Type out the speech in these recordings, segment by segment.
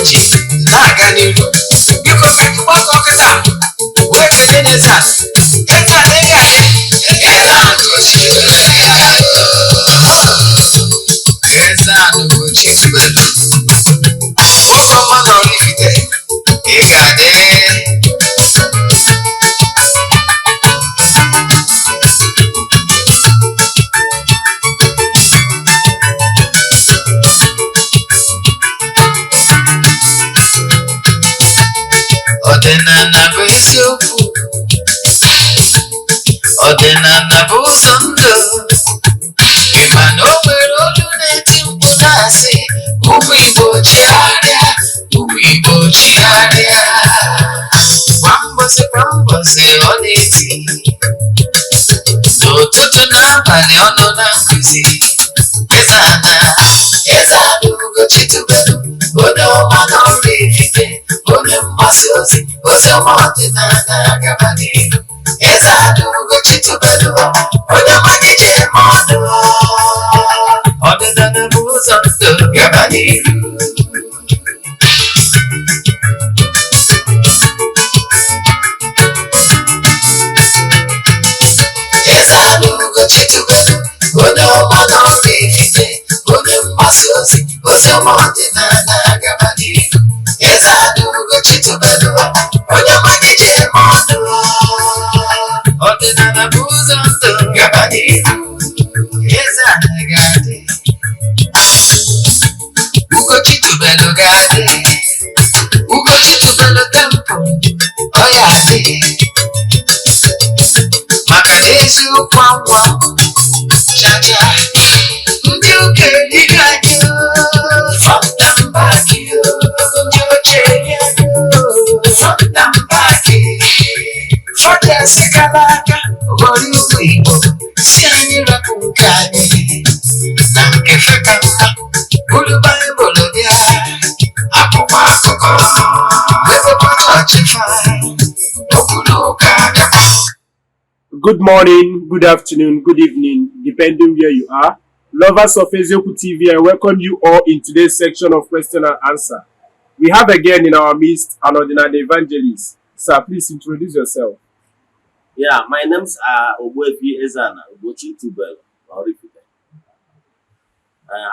ji na-aga n'iru. Biko, ka anyị gbakọ kịta wee kelee n'eze a. Eze a na-ege adị. Eze a Ugochi. Eze a Ugochi tubelu, nwoke ọma na Oraifite, ị ga-adị. Ọdịnala bụ eziokwu, ọdịnala bụ ụzọ ndụ. Ị ma na o nwere olu na-eti mkpu na-asị, "Ụmụ Igbo, chigharịa, ụmụ Igbo, chigharịa." Kwa mbọsị kwa mbọsị ọ na-eti, n'ụtụtụ n'abalị ọ nọ na nkụzi. Eze ana, Eze Ana Ugochi tubelu, onye ọma na Oraifite, onye mgbasa ozi ozi ọma ọdịnala, gaba n'ihu. Eze Ana Ugochi tubelu, onye ọma gị ji eme ọnụ. Ọdịnala bụ ụzọ ndụ, gaba n'ihu. Eze Ana Ugochi tubelu, onye ọma na Oraifite, onye mgbasa ozi ozi ọma ọdịnala, gaba n'ihu. Eze Ana Ugochi tubelu, onye ọma gị ji eme ọnụ. Ọdịnala bụ ụzọ ndụ, gaba n'ihu. Eze Ana ga-adị, Ugochi tubelu ga-adị, Ugochi tubelu temple ọ ya adị, maka na eziokwu anwa chacha ndị ụka eligo anyị front and back, ndị ochie front and back fọdụ kara aka ghọrọ ụmụ Igbo si anyị rapụ nke anyị na nke feka mma, buru Baịbụl bịa, akwụkwọ akụkọ webekwa chọọchị fa, okwu na ụka gakwa. Good morning, good afternoon, good evening, depending where you are. Lovers of Eziokwu TV, I welcome you all in today's section of question and answer. We have again in our midst an ordinary evangelist. Sir, please introduce yourself. Yeah, my names are Ogbuefi Eze-Ana Ugochi Tubelu Oraifite.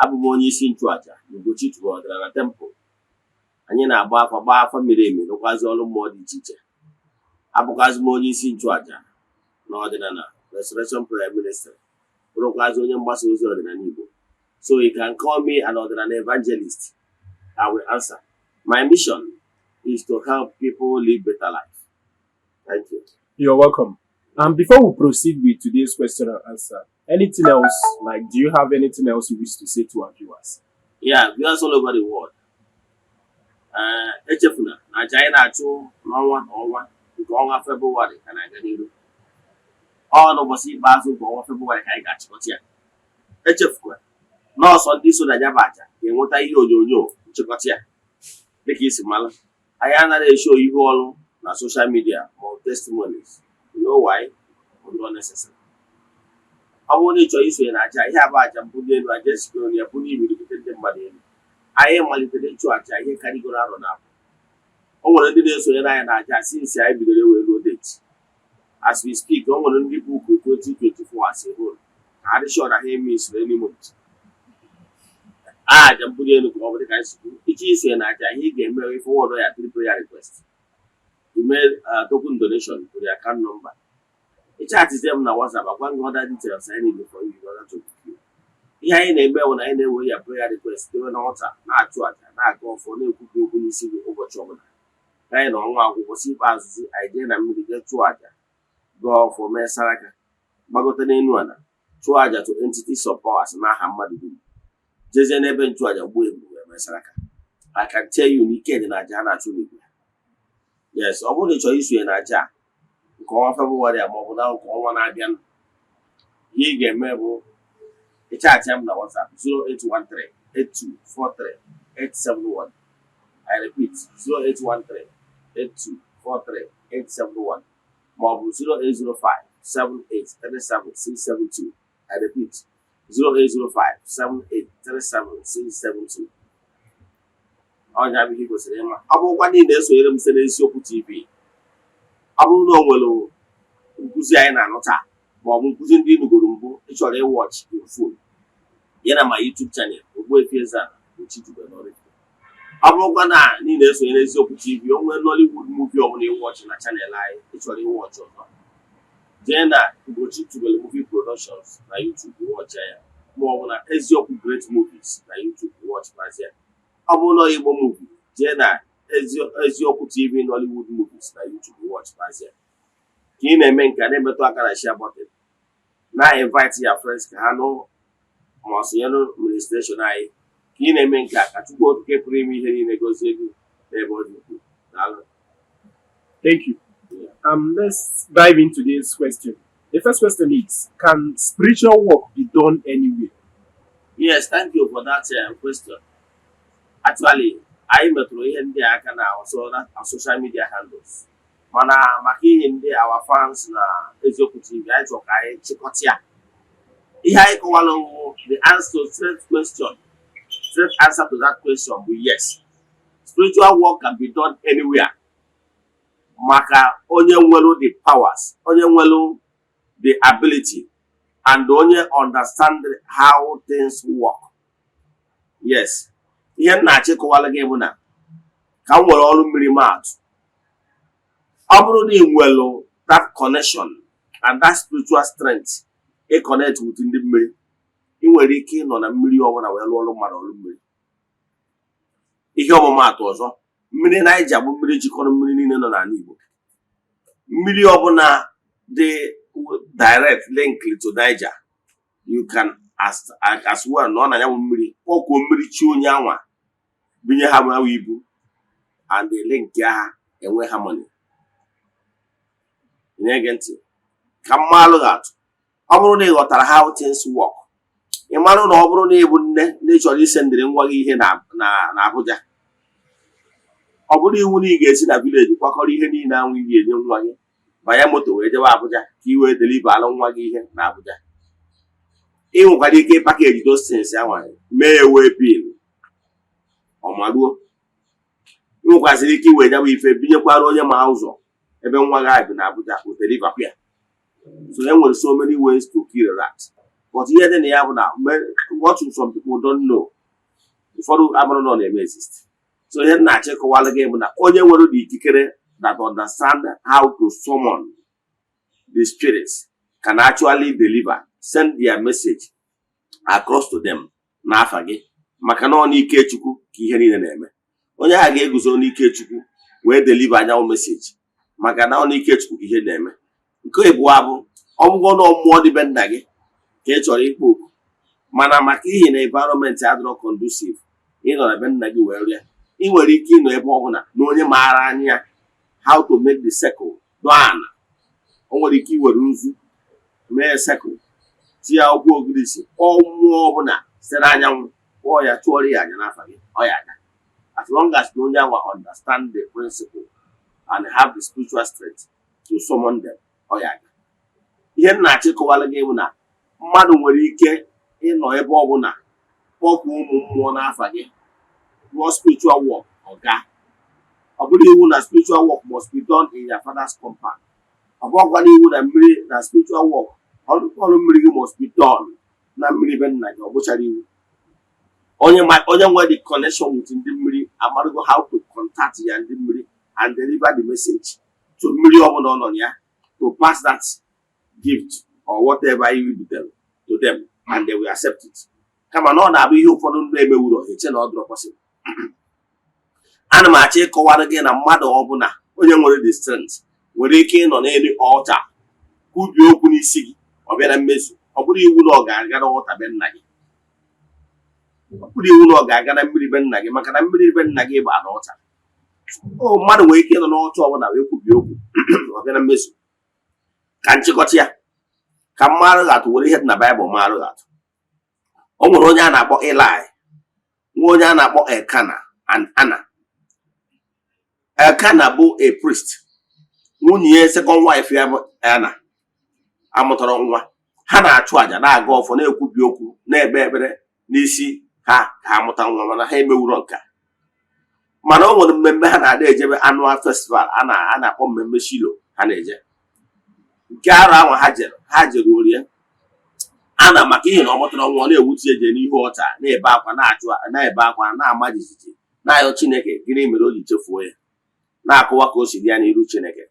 Abụ m onye isi nchụaja na Ugochi Tubelu Ọdịnala Temple. Anyị na-agba afa, gbaa afa miri emi, rụkwazi ọrụ mmụọ dị iche iche. Abụkwazi m onye isi nchụaja na Ọdịnala Restoration Prayer Ministry, bụrụkwazi onye mgbasa ozi ọdịnala Igbo. So you can call me an ọdịnala evangelist. I will answer. My mission is to help people live better life. Thank you. You're welcome. And before we proceed with today's question and answer, anything else, like, do you have anything else you wish to say to our viewers? Yeah, viewers all over the world. Ee, echefuna na aja anyị na-achụ n'ọnwa na ọnwa nke ọnwa Febụwarị ka na-aga n'iru. Ọ n'ụbọchị ikpeazụ nke ọnwa Febụwarị ka anyị ga-achịkọta ya. Echefukwa nọọsọ ndị so na ya bụ aja ga-enweta ihe onyonyo nchịkọta ya. Dịka isi mara, anyị anaghị esho ihu ọrụ na social media ma ọ bụ testimonies. You know why? Ọ necessary. Ọ bụrụ na ị chọrọ isonye na aja ihe abụ aja mbuli elu, aja esigoro na ya bụ n'imirikite ndị mmadụ elu. Anyị malitere ịchụ aja ihe karịgoro arọ na abụọ. O nwere ndị na-esonyere anyị na aja since anyị bidoro ewe ruo date. As we speak, o nwere ndị book 2024 as a whole ka ha dị sure na ha emisiri any month. Aja mbuli elu ka ọ bụ dịka anyị si kwuo. Ịchọ isonye na aja, ihe ị ga-eme, forward ya three prayer request, email, token donation to the account number. Ị chatizie m na WhatsApp, agwa gị other details I need for you in order to book you. Ihe anyị na-eme bụ na anyị na-ewe ya prayer request debe n'altar, na-achụ aja, na-aga ọfọ, na-ekwubi okwu n'isi gị ụbọchị ọbụla. Ka anyị na ọnwa agwụ, ụbọchị ikpeazụ, anyị jee na mmiri jee chụọ aja, gọọ ọfọ, mee saraka, gbagote n'elu ala, chụọ aja to entities of powers n'aha mmadụ dum, jezie n'ebe nchụaja, gbuo ebu, wee mee saraka. I can tell you na ike dị na aja a na-achụ n'igwe. Yes, ọ bụrụ na ị chọrọ isonye na aja a nke ọnwa Febụwarị a maọbụ na nke ọnwa na-abịa, ihe ị ga-eme bụ ịchatị m na WhatsApp 0813 8243 871. I repeat, 0813 8243 871 maọbụ 0805 7837 672. I repeat, 0805 7837 672. Ọnya bụ ihe ị kwesịrị ịma. Ọ bụrụkwa na ị na-esonyere m site n'Eziokwu TV, ọ bụrụ na o nwere nkụzi anyị na-anụ taa ma ọ bụ nkụzi ndị ị nụgoro mbụ ị chọrọ ịwatch in full ya na ma YouTube channel, Ogbuefi Eze-Ana Ugochi tubelu Oraifite. Ọ bụrụkwa na ị na-esonyere Eziokwu TV, o nwee Nollywood movie ọbụla ịwatch na channel anyị ị chọrọ ịwatch ọzọ, jee na Ugochi Tubelu Movie Productions na YouTube, watch ya, ma ọ bụ na Eziokwu Great Movies na YouTube, watchkwazi ya. Ọ bụrụ na Igbo movie, jee na Eziokwu TV Nollywood Movies na YouTube, watchkwazi ya. Ka ị na-eme nke a, na-emetụ aka na share button, na invite ya friends ka ha nụ ma ọ sonyere administration anyị. Ka ị na-eme nke a, ka Chukwu Okike pụrụ ime ihe niile gozie gị n'ebe ọ dị ukwuu. Daalụ. Thank you. Let's dive into this question. The first question is, can spiritual work be done anywhere? Yes, thank you for that question. Actually, anyị metụrụ ihe ndị a aka na our social media handles. Mana maka ihe ndị our fans na Eziokwu TV, anyị chọrọ ka anyị chịkọta ya. Ihe anyị kọwara wụ the answer to straight question, straight answer to that question bụ yes. Spiritual work can be done anywhere. Maka onye nwere the powers, onye nwere the ability, and onye understand how things work. Yes. Ihe m na-achọ ịkọwara gị bụ na ka m nwere ọrụ mmiri maatụ. Ọ bụrụ na ị nwere that connection and that spiritual strength ị connect with ndị mmiri, ị nwere ike ịnọ na mmiri ọbụla wee rụọ ọrụ mmadụ ọrụ mmiri. Ihe ọmụmaatụ ọzọ, mmiri Niger bụ mmiri jikọrọ mmiri niile nọ n'ala Igbo. Mmiri ọbụla dị direct link to Niger, you can as well nọ na ya bụ mmiri kpọkuo mmiri chi onye anwa binye ha bụ ibu and the link ha enwe harmony. Ị na-ege ntị ka m maalụ gị atụ. Ọ bụrụ na ị ghọtara how things work, ị marụ na ọ bụrụ na ị bụ nne na ị chọrọ isendịrị nwa gị ihe na Abuja, ọ bụrụ iwu na ị ga-esi na village kwakọrọ ihe niile ahụ ị ga-enye nwa gị, banye moto wee jewe Abuja ka ị wee deliveralụ nwa gị ihe na Abuja. Ị nwekwara ike ịpackage those things ahụ mee ya wee bill ọmaruo. Ị nwekwazịrị ike iwere ya bụ ife binyekwara onye ma ụzọ ebe nwa gị ahụ bi na Abuja, o deliverkwa ya. So e nwere so many ways to kill a rat, but ihe dị na ya bụ na what some people don't know, ụfọdụ amụrụ na ọ na-eme exist. So ihe m na-achọ ịkọwalụ gị bụ na onye nwere the ikikere that understand how to summon the spirits can actually deliver, send their message across to them n'afa gị, maka na ọ n'ike Chukwu ka ihe niile na-eme. Onye ahụ ga-eguzo n'ike Chukwu wee deliver anyanwụ message, maka na ọ n'ike Chukwu ka ihe na-eme. Nke ịbụọ bụ, ọ bụgo na mmụọ dị be nna gị ka ị chọrọ ịkpọ oku, mana maka ihi na environment adịrọ conducive ịnọ na be nna gị wee rịa, ị nwere ike ịnọ ebe ọbụla na onye maara anya how to make the circle dọọ ana. O nwere ike iwere nzu mee circle, tinye akwụkwọ ogirisi, kpọọ mmụọ ọbụla site n'anyanwụ, kpọọ ya, chụọrọ ya anya n'afa gị, ọ ya aga, as long as na onye anwa understand the principle and have the spiritual strength to summon them, ọ ya aga. Ihe m na-achọ ịkọwara gị bụ na mmadụ nwere ike ịnọ ebe ọbụla kpọkuo ụmụ mmụọ n'afa gị, rụọ spiritual work, ọga. Ọ bụrụ iwu na spiritual work must be done in your father's compound. Ọ bụrụkwa iwu na mmiri na spiritual work, ọrụ mmiri gị must be done na mmiri be nna gị. Ọ bụchara iwu. Onye ma onye nwere the connection with ndị mmiri amarago how to contact ya ndị mmiri and deliver the message to mmiri ọbụla ọ nọ na ya to pass that gift or whatever you butere to them, and they will accept it. Kama na ọ na-abụ ihe ụfọdụ ndị emewuro ha eche na ọ dịrọ possible. Ana m achọ ịkọwara gị na mmadụ ọbụla onye nwere the strength nwere ike ịnọ n'elu altar kwubie okwu n'isi gị, ọ bịa na mmezu. Ọ bụrụ iwu na ọ ga-aga n'altar be nna gị, ọ bụrụ iwu na ọ ga-aga na mmiri be nna gị, maka na mmiri be nna gị bụ ana altar. O mmadụ nwere ike ịnọ n'altar ọbụla wee kwubie okwu, ọ bịa na mmezu. Ka nchịkọta ya, ka mmadụ ga-atụ were ihe dị na Baịbụl marụ ga-atụ. O nwere onye a na-akpọ Eli, nwa onye a na-akpọ Elkana and Anna. Elkana bụ a priest. Nwunye ya, second wife ya, bụ Anna, amụtara nwa. Ha na-achụ àjà, na-aga ọfọ, na-ekwubi okwu, na-ekpe ekpere n'isi ha ka ha mụta nwa, mana ha emewuro nka. Mana o nwere mmemme ha na-ada ejebe, annual festival a na-akpọ mmemme Shilo ha na-eje. Nke arọ ahụ ha jere orie a na maka ihe na ọ mụtara nwa, ọ na-ewute. Eje n'ihu ọta na-ebe akwa, na-achụ, na-ebe akwa, na-ama jijiji, na-ayọ Chineke gịnị mere o ji chefuo ya, na-akọwa ka o si dị ya n'iru Chineke.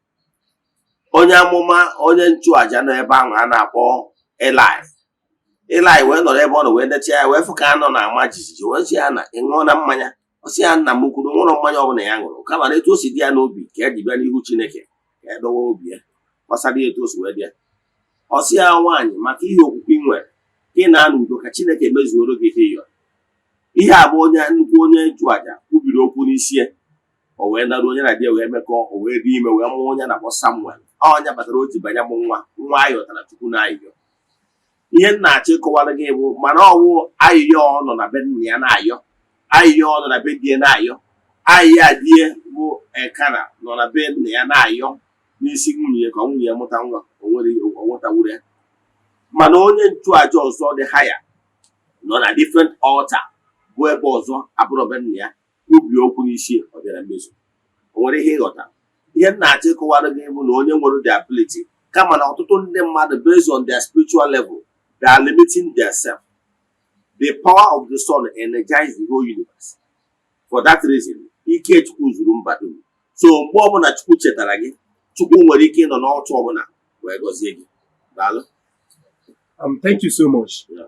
Onye amụma, onye nchụaja nọ ebe ahụ a na-akpọ Eli. Eli wee nọrọ ebe ọ nọ wee dechaa ya, wee fụ ka anọ na-ama jijiji, wee sị ya na ị ṅụọ na mmanya. Ọ sị ya, nna m kwuru nwụrụ mmanya ọbụla ya ṅụrụ, kama na etu o si dị ya n'obi ka e ji bịa n'ihu Chineke ka e dọwa obi ya gbasara ya etu o si wee dị ya. Ọ sị ya, nwaanyị, maka ihe okwukwe ị nwere ka ị na-anọ udo, ka Chineke mezuoro gị ihe ịyọrọ. Ihe a bụ onye nnukwu onye nchụaja kwubiri okwu n'isi ya. O wee naruo onye na di ya wee mekọọ, o wee dị ime, wee mụọ onye na-akpọ Samuel. Onye kpatara o ji banye bụ nwa nwa ayọtara Chukwu na ayịyọ. Ihe m na-achọ ịkọwara gị bụ, mana ọwụ ayịyọ ọ nọ na be nna ya na-ayọ ayịyọ, ọ nọ na be di ya na-ayọ ayịyọ a, di ya bụ Elkana nọ na be nna ya na-ayọ n'isi nwunye ya ka nwunye ya mụta nwa, o nwere o nwetawuru ya. Mana onye nchụaja ọzọ dị haya nọ na different altar, bụ ebe ọzọ abụrụ be nna ya, kwubie okwu n'isi, ọ bịara mmezu. O nwere ihe ịghọta? Ihe m na-achọ ịkọwara gị bụ na onye nwere the ability, kama na ọtụtụ ndị mmadụ, based on their spiritual level, they are limiting themselves. The power of the sun energize the whole universe. For that reason, ike Chukwu zuru mba dum. So mgbe ọbụla Chukwu chetara gị, Chukwu nwere ike ịnọ n'ọtụ ọbụla wee gọzie gị. Daalụ. Thank you so much. Yeah.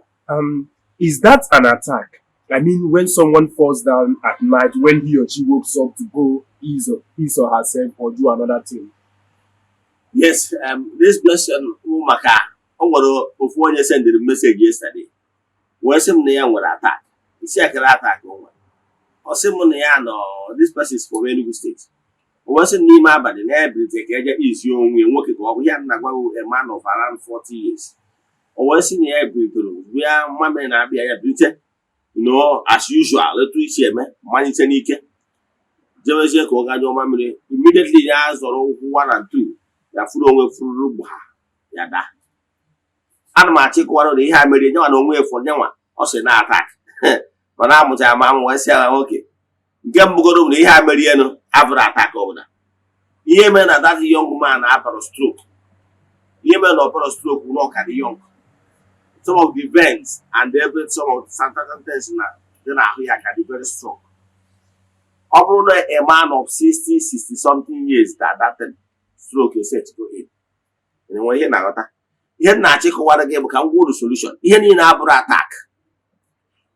Is that an attack? I mean, when someone falls down at night, when he or she wakes up to go his or herself or do another thing. Yes, this question bụ maka o nwere ofu onye sendịrị m message yesterday wee sị m na ya nwere attack. Isi akara attack o nwere, ọ sị m na ya nọ, this person is from Enugu State. O wee sị m n'ime abalị na ya bilite ka eje izi onwe ya, nwoke ka ọ bụ ya na-agwa, a man of around 40 years. O wee sị na ya bilitere bịa mamịrị na-abịa, ya bilite as usual, etu isi eme, malite n'ike jewezie ka ọ gaa nyụọ mamịrị. Immediately ya zọrọ ụkwụ one and two, ya furu onwe, fururu gbaa, ya daa. Ana m achọ ịkọwara na ihe a mere nyenwa na onwe efu nyenwa, ọ sị na attack, mana amụchara m amụ wee sị ya, nwoke, nke mbụgoro bụ na ihe a mere enu abụrụ attack ọbụla. Ihe mere na that young man abara stroke, ihe mere na ọ bụrụ stroke na ọ ka dị young, some of the veins and every some of the certain things na dị n'ahụ ya ka dị very strong. Ọ bụrụ na a man of 60, 60 something years, that thing stroke set go in. Enwere ihe na-aghọta? Ihe m na-achọ ịkọwara gị bụ ka m gwa uru solution. Ihe niile abụrụ attack.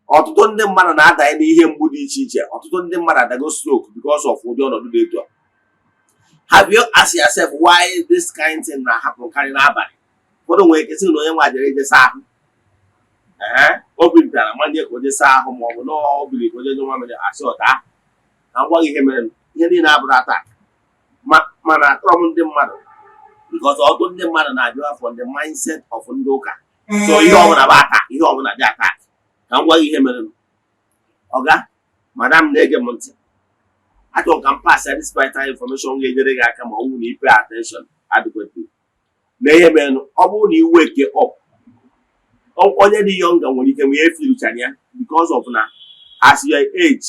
Ọtụtụ ndị mmadụ na-adanye n'ihe mgbu dị iche iche. Ọtụtụ ndị mmadụ adago stroke because of ụdị ọnọdụ dị etu a. Have you asked yourself why this kind thing na-ahapụkarị n'abalị? Ụfọdụ nwere ike sị na onye nwa jere ije saa ahụ, ee, obi bịara manye ka o je saa ahụ, ma ọ bụ na ọ biri ka o je nye nwa mere asị ọta na ngwa gị. Ihe mere ihe niile abụrụ attack, mana atọrọ m ndị mmadụ because ọtụtụ ndị mmadụ na-abịa from the mindset of ndị ụka, so ihe ọbụla bụ attack, ihe ọbụla dị attack. Ka m gwa gị ihe mere. Ọga, madam na-ege m ntị, achọrọ ka m pass this vital information ga-enyere gị aka ma ọ bụrụ na ị pay attention adequately na ihe mere. Ọ bụrụ na ị wake up, onye dị younger nwere ike nwee efiruchara ya because of na as your age,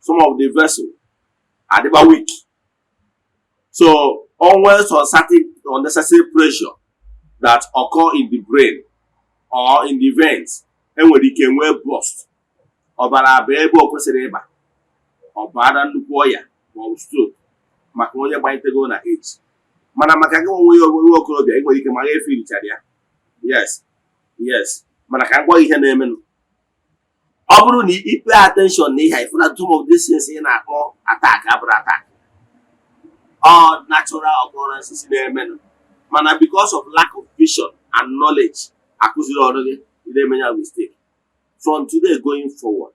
some of the vessel adịba weak, so always some certain unnecessary pressure that occur in the brain or in the veins, enwere ike nwee burst, ọbara abụ ebe o kwesịrị ịba, ọ baa na nnukwu ọya ma ọ bụ stroke, maka onye gbanyetego na age. Mana maka gị onwe ya, onwe okorobịa, ị nwere ike mara efe irichara ya. Yes, mana ka m gwa gị ihe na-emenụ. Ọ bụrụ na ị pay attention na ihe a, ịfụ na some of these things ị na-akpọ attack abụrụ attack, all natural occurrences na-emenụ. Mana because of lack of vision and knowledge, akụziri ọrụ gị, ị na-eme ya mistake. From today going forward,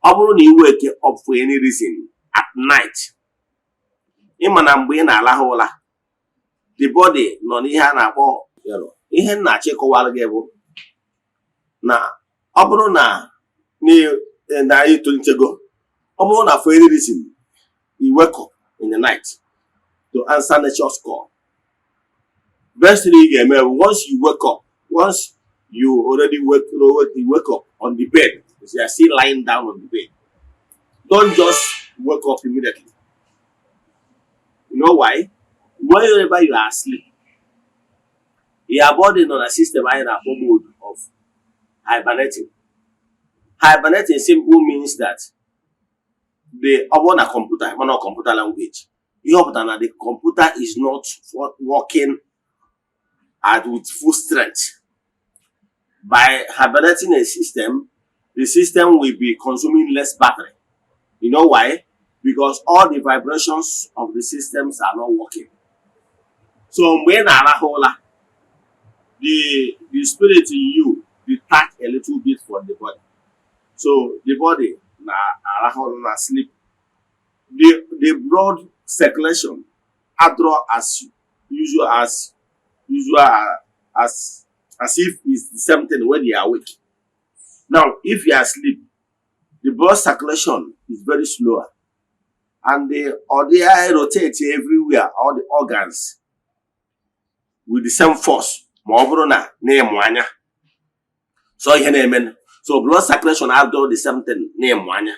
ọ bụrụ na ị wake up for any reason at night, ịma na mgbe ị na-alahụ ụra, the body nọ n'ihe a na-akpọ ihe m na-achọ ịkọwara gị bụ na ọ bụrụ na na anyị tolitego, ọ bụrụ na for any reason you wake up in the night to answer nature's call, best thing ị ga-eme bụ once you wake up, once you already wake, you wake up on the bed, you are still lying down on the bed, don't just Wake up immediately. You know why? Whenever you are asleep, your body nọ na system anyị na-akpọ mode of hibernating. Hibernating simple means that the, ọ bụrụ na computer, mana computer language, ihe ọ pụtara na the computer is not working at with full strength. By hibernating a system, the system will be consuming less battery. You know why? Because all the vibrations of the systems are not working. So mgbe ị na-arahụ ụra, the spirit in you detach a little bit from the body. So the body na-arahụ ụra, na sleep. The blood circulation adịrọ as usual, as if it's the same thing when you are awake. Now, if you are asleep, the blood circulation is very slower and the or they rotate everywhere, all the organs, with the same force ma ọ bụrụ na na-ịmụ anya. So ihe na-eme, so blood circulation adịrọ the same thing na-ịmụ anya.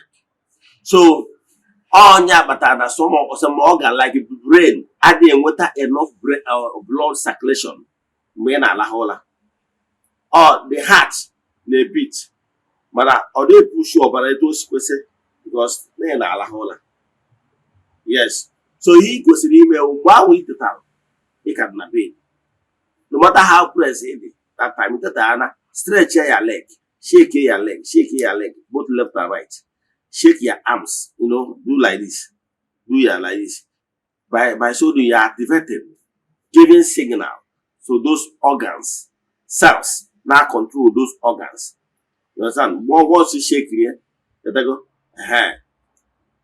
So ọnya kpatara na some organ like brain adịghị enweta enough brain, blood circulation mgbe ị na-alahụ ụra. Ọ the heart na-ebeat, mana ọ dịghị push ọbara etu o si kwesị because na ị na-alahụ ụra. Yes, so ihe ị kwesịrị ime mgbe ahụ ị tetara, ị ka dị na bed, no matter how press ị dị that time ị tetara, na stretch your leg, shake your leg, shake your leg both left and right, shake your arms, do like this, do ya like this. By so doing, you are activating, giving signal to those organs, cells now control those organs. You understand? Once you shake ya, go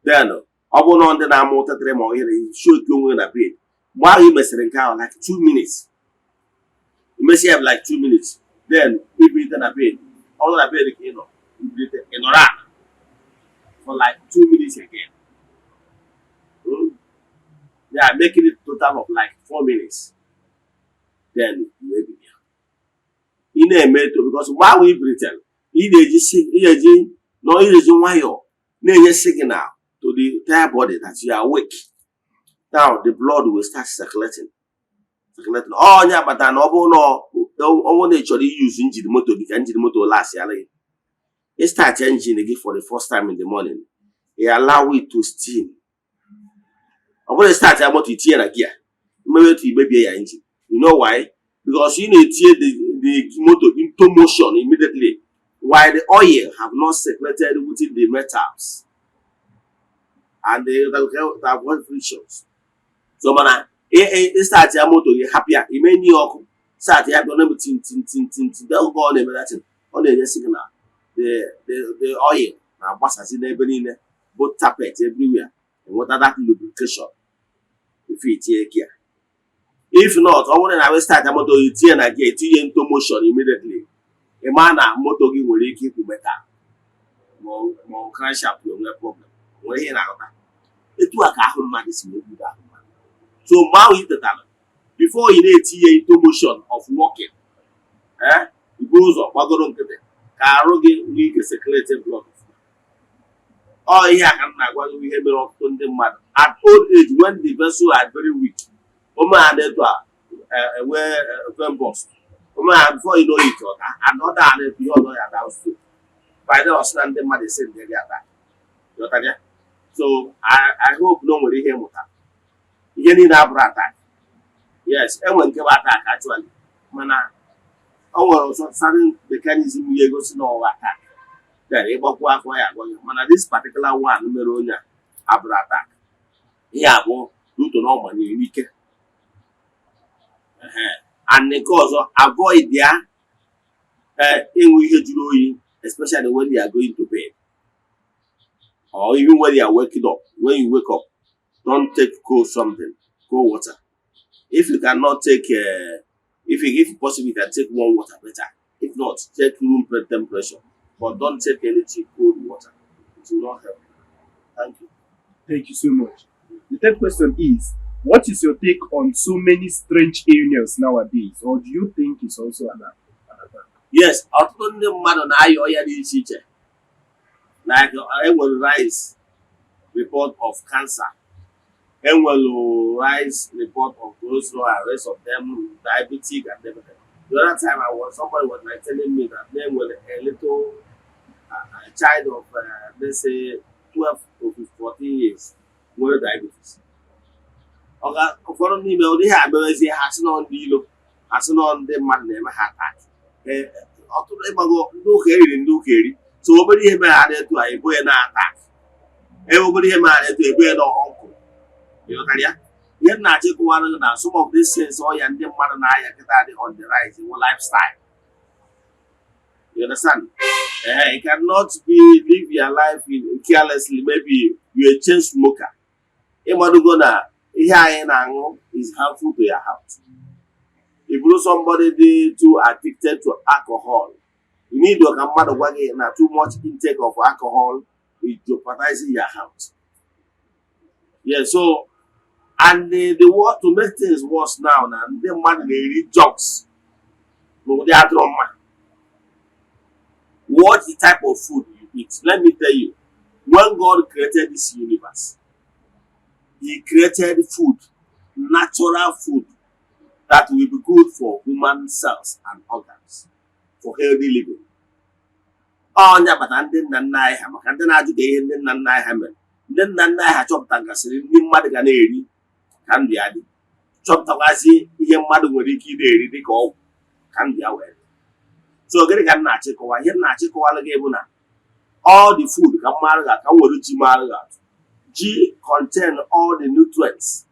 then ọ bụrụ na ndị na-amụ ụtatịrị ma ọ ihe shake onwe na bed. Mgbe ahụ ị mesịrị nke ahụ like 2 minutes, imesi ya like 2 minutes, then ibilite na bed. Ọ bụrụ na bed ka ị nọ, ibilite, ị nọrọ ala for like 2 minutes again. Yeah, making it total of like 4 minutes. Then you ebili ya. Ị na-eme eto because mgbe ahụ i bilitere, ị ga-eji nọ, ị ga-eji nwayọọ na-enye signal to the entire body that you are awake. Now the blood will start circulating. Onye kpatara na ọ bụrụ na ọ bụrụ na ị chọrọ iyuzu engine moto gị ka engine moto last yara gị, ị start engine gị for the first time in the morning, you allow it to steam. Ọ bụrụ start ya moto, itinye na gear, mmewe etu imebie ya engine. You know why? Because ị na-etinye the motor into motion immediately while the oil have not circulated within the metals and the avoid frictions. So mana ị start ya moto gị, hapụ ya, ime nye ọkụ, start ya, ọ na-eme tin tin tin tin tin. Oge ọ na-eme that thing, ọ na-enye signal, the oil na-agbasasị n'ebe niile, both tappet everywhere, enweta that lubrication before itinye gear. If not, ọ bụrụ na we start ya moto gị, tinye na gear, tinye into motion immediately, ị maa na moto gị nwere ike ikwu metal ma ọ crankshaft nwere problem. Nwere ihe ị na-aghọta? Etu a ka ahụ mmadụ si wee bido ahụ mmadụ. So mgbe ahụ ị tetara, before ị na-etinye into motion of walking, ibu ụzọ gbagoro nkịtị ka arụ gị nwee ike circulate blood. Ọ ihe a ka m na-agwa gị, ihe mere ọtụtụ ndị mmadụ at old age, when the vessel are very weak, ome ha na-etu a enwe vein burst, ome ha, before you know it, ọ da and ọ da na-etu ihe ọzọ ya down stroke. By then, ọ sị na ndị mmadụ esi ndị gị ata. Ghọtara ya? So I hope na o nwere ihe ịmụta. Ihe niile abụrụ attack. Yes, enwere nke bụ attack actually, mana o nwere ụzọ certain mechanism ya egosi na ọwa attack, then ịgbakwu afọ ya agwa gị. Mana this particular one mere onye a abụrụ attack. Ihe abụọ n'uto na ọ manyere n'ike. And nke ọzọ, avoid ya ịṅụ ihe jụrụ oyi, especially when you are going to bed or even when you are waking up. When you wake up, don't take cold something, cold water. If you cannot take if possible, you can take warm water better. If not, take room temperature, but don't take anything cold water. It will not help. Thank you. Thank you so much. The third question is, what is your take on so many strange illness nowadays? Or do you think it's also an attack? Yes, ọtụtụ ndị mmadụ na-aya ọya dị iche iche, like enwere rice. Report of cancer, enwelu rise report of cholesterol and rest of them, diabetic and everything. The other time I was somebody was like telling me that they nwere a little a child of let's say 12 to 14 years nwere diabetes. Ọga ụfọdụ n'ime ụdị ihe amerezie, ha sị nọ ndị ilo, ha sị nọ ndị mmadụ na-eme ha attack. Ee, ọtụtụ ịgbago ndị ụka eriri, ndị ụka eri. So obere ihe mere ha na-etu a, ebo ya na attack. Ee, obere ihe mere ha na-etu, ebo ya na ọnkụ. Ịghọtara ya? Ihe m na-achọ ịkụwara gị na some of these things, ọya ndị mmadụ na-aya kịta dị on the rise wụ lifestyle. You understand? You cannot be live your life in carelessly. Maybe you a chain smoker. Ịmadugo na ihe anyị na-aṅụ is harmful to your health. Ị bụrụ somebody dị too addicted to alcohol, you need ka mmadụ gwa gị na too much intake of alcohol is jeopardizing your health. Yeah, so and the what to make things worse now, na ndị mmadụ na-eri junks n'ụdị adịrọ mma. Watch the type of food you eat. Let me tell you, when God created this universe, he created food, natural food that will be good for human cells and organs for healthy living. Ọnya bata ndị nna nna anyị ha, maka ndị na-ajụ ka ihe ndị nna nna anyị ha mere. Ndị nna nna anyị ha chọpụtagasịrị ndị mmadụ ga na-eri ka ndụ ya dị, chọpụtakwasị ihe mmadụ nwere ike ị na-eri dịka ọgwụ ka ndụ ya wee dị. So gịnị ka m na-achịkọwa? Ihe m na-achịkọwara gị bụ na all the food, ka m mara gị, ka m were ji mara gị atụ. Ji contain all the nutrients,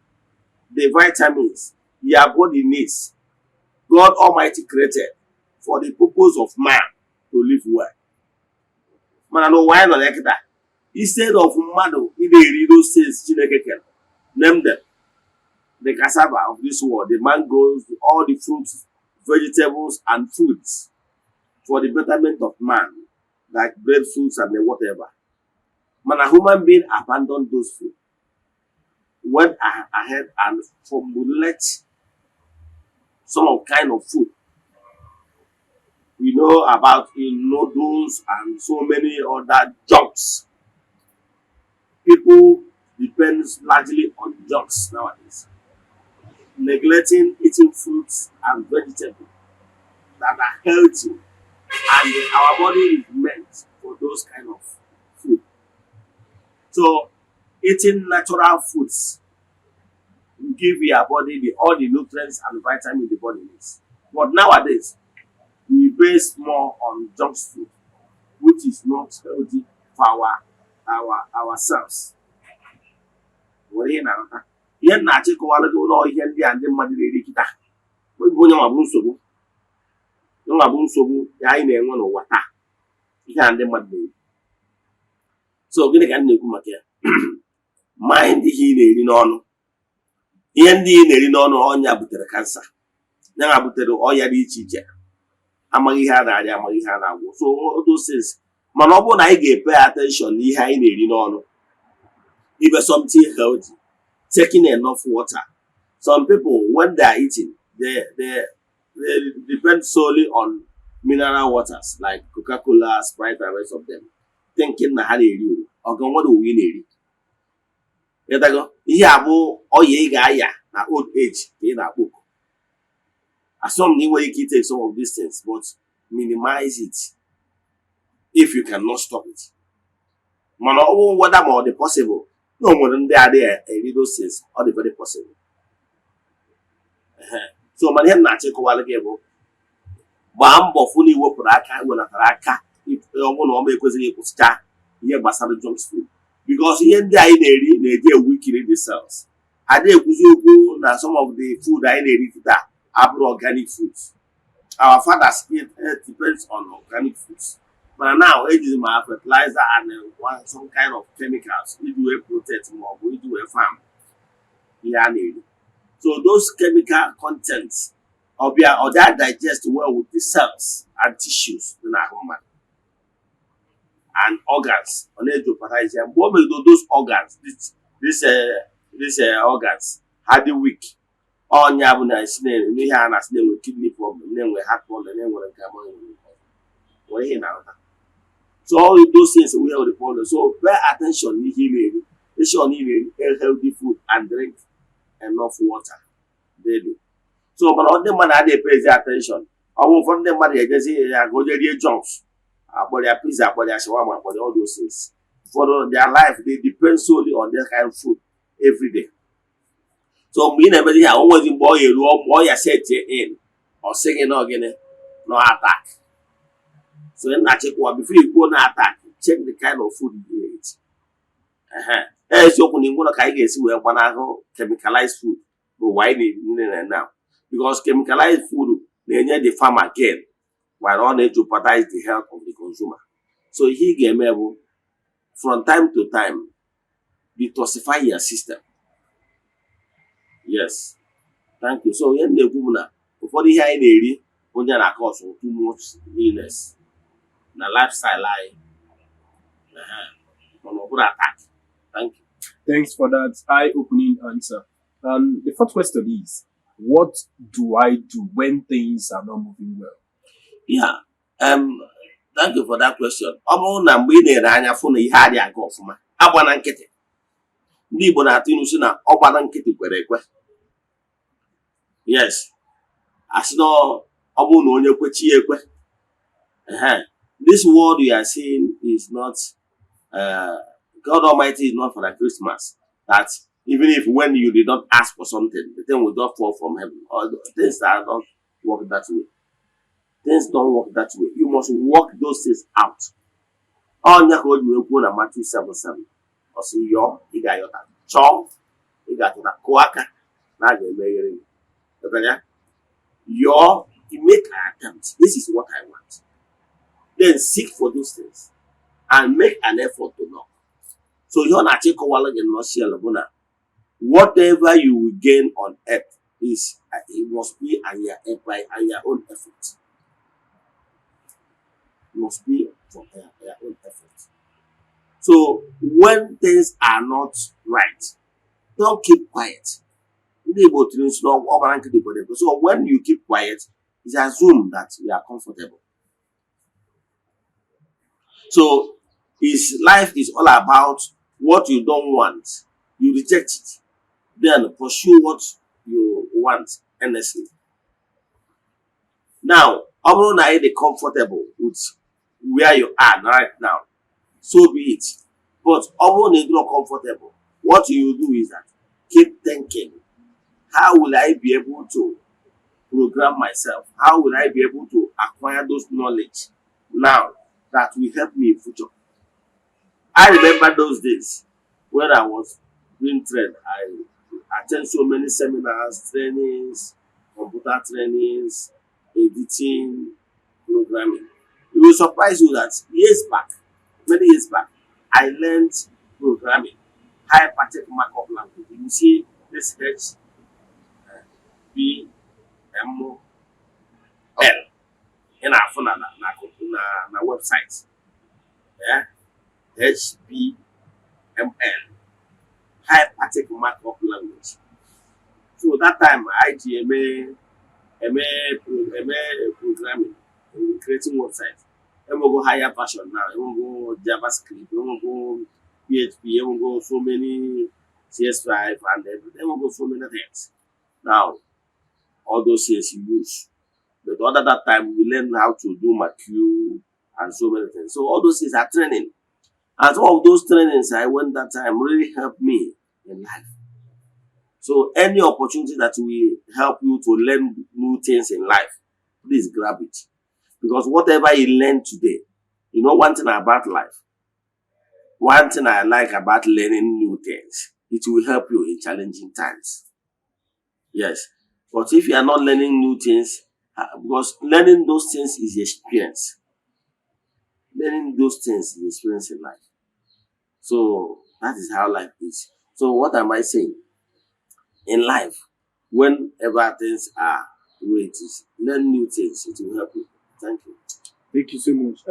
the vitamins your body needs, God Almighty created for the purpose of man to live well. Mana n'ụwa anyị nọ na kịta, instead of mmadụ ị na-eri those things Chineke kere, name them, the cassava of this world, the mangoes, all the fruits, vegetables and foods for the betterment of man, like breadfruits and the whatever, mana human being abandon those food, went ahead and formulate some of kind of food we know about in noodles and so many other junks. People depends largely on junks nowadays, neglecting eating fruits and vegetables that are healthy, and our body is meant for those kind of food. So eating natural foods will give your body all the nutrients and vitamins the body needs. But nowadays, we base more on junk food, which is not healthy for ourselves. Nwere ihe na-aghọta ihe m na-achịkọwara gị? Ụlọ ihe ndị a ndị mmadụ na-eri kịta bụ onye nwa bụ nsogbu, nwa bụ nsogbu ya anyị na-enwe n'ụwa taa, ihe a ndị mmadụ na-eri. So gịnị ka m na-ekwu maka ya? Mind ihe ị na-eri n'ọnụ. Ihe ndị ị na-eri n'ọnụ, ọnya butere cancer, ya butere ọya dị iche iche, amaghị ihe a na-arịa, amaghị ihe a na-agwọ. So all those things. Mana ọ bụrụ na anyị ga-epay attention n'ihe anyị na-eri n'ọnụ, ibe something healthy, taking enough water. Some people, when they are eating, they depend solely on mineral waters like Coca-Cola, Sprite and rest of them, thinking na ha na-eri ụwa. Ọga nwere ụwa ị na-eri. Ịdago ihe a bụ ọya ị ga-aya na old age ka ị na-akpọ oku. Assume na ị nwere ike take some of these things, but minimize it if you cannot stop it. Mana ọ bụ whether ma ọ dị possible na o nwere ndị adịghị eri those things, ọ dị very possible. Ehe. So mana ihe m na-achọ ịkọwara gị bụ, gbaa mbọ fụ na iwepụrụ aka, welatara aka, ọ bụrụ na ọ ma ekwesịghị ịkwụsịcha ihe gbasara junk food, because ihe ndị anyị na-eri na-eji eweaken the cells. Adị ekwuzi okwu na some of the food anyị na-eri kịta abụrụ organic foods. Our fathers eat depends on organic foods, mana now ejizi ma fertilizer and some kind of chemicals iji wee protect ma ọ bụ iji wee farm ihe a na-eri. So those chemical contents, ọbịa ọ dị digest well with the cells and tissues dị n'ahụ mmadụ and organs, ọ na-ejeopardize ya. Mgbe o megidere those organs, this organs ha dị weak. Ọnya bụ na esi na ihe a na-asị na-enwe kidney problem, na-enwe heart problem, na-enwere nke amaghị nwere ihe na-aghọta. So all those things, we have the problem. So pay attention n'ihe ị na-eri. Make sure na ị na-eri healthy food and drink enough water daily. So mana ndị mmadụ adịghị pay attention. Ọ bụ ụfọdụ ndị mmadụ ejezi ya ka o jee rie junks, akpọrọ ya pizza, akpọrọ ya shawarma, akpọrọ ya all those things. Ụfọdụ, their life, they depend solely on that kind of food every day. So mgbe ị na-emezi ihe a, o nwezi mgbe ọ ga-eru, mgbe ọ ya set in, ọ sị gị na ọ gịnị no attack. So ị na-achịkwa, before you go na attack, check the kind of food you eat. Ehe, eziokwu na ngwụrụ ka anyị ga-esi wee gbanahụ chemicalized food n'ụwa anyị na-ebi na now, because chemicalized food na-enye the farmer gain while ọ na-jeopardize the health of the consumer. So ihe ị ga-eme bụ, from time to time, detoxify your system. Yes, thank you. So ihe m na-ekwu bụ na ụfọdụ ihe anyị na-eri, onye na-cause too much illness na lifestyle anyị. Ehe, mana ọ bụrụ attack. Thank you. Thanks for that eye-opening answer. And the fourth question is, what do I do when things are not moving well? Yeah, thank you for that question. Ọ bụrụ na mgbe ị na-ere anya fụ na ihe adịghị aga ọfụma, agbana nkịtị. Ndị Igbo na-atụ ilu sị na ọ gbana nkịtị kwere ekwe. Yes, asị na ọ bụrụ na onye kwechi ya ekwe. Ehe. This world you are seeing is not God Almighty is not for the Christmas that even if when you did not ask for something, the thing will not fall from heaven. Or things that don't work that way. Things don't work that way. You must work those things out. Ọnya ka o ji wee kwuo na Matthew 7:7, ọ sị, yọọ, ị ga-ayọta; chọọ, ị ga-achọta; kụọ aka, na a ga-emeghere gị. Ghọtara ya? Yọọ, you make an attempt. This is what I want. Then seek for those things and make an effort to knock. So ihe ọ na-achọ ịkọwara gị nutshell bụ na whatever you will gain on earth is, it must be on your, by on your own effort. Must be from your own effort. So when things are not right, don't keep quiet. Ndị Igbo tiri nsi na ọ gbara nkịtị kwere ekwe. So when you keep quiet, it's assumed that you are comfortable. So his life is all about what you don't want, you reject it, then pursue what you want earnestly. Now, ọ bụrụ na ị dị comfortable with where you are right now, so be it. But ọ bụrụ na ị dịrọ comfortable, what you do is that keep thinking, how will I be able to program myself? How will I be able to acquire those knowledge now that will help me in future? I remember those days when I was being trained. I attend so many seminars, trainings, computer trainings, editing, programming. It will surprise you that years back, many years back, I learned programming, hypertext markup language. You see this H B M L ị na-afụ na website, yeah? HBML, hypertext markup language. So that time I ji eme programming, creating website. Enwego higher version now, enwego JavaScript, enwego PHP, enwego so many CS5 and everything, enwego so many things now. All those things you use. But other that time, we learn how to do marquee and so many things. So all those things are training. And some of those trainings I went that time really helped me in life. So any opportunity that will help you to learn new things in life, please grab it. Because whatever you learn today, you know one thing about life, one thing I like about learning new things, it will help you in challenging times. Yes. But if you are not learning new things, because learning those things is experience. Learning those things is experience in life. So that is how life is. So what am I saying? In life, whenever things are the way it is, learn new things. It will help you. Thank you. Thank you so much.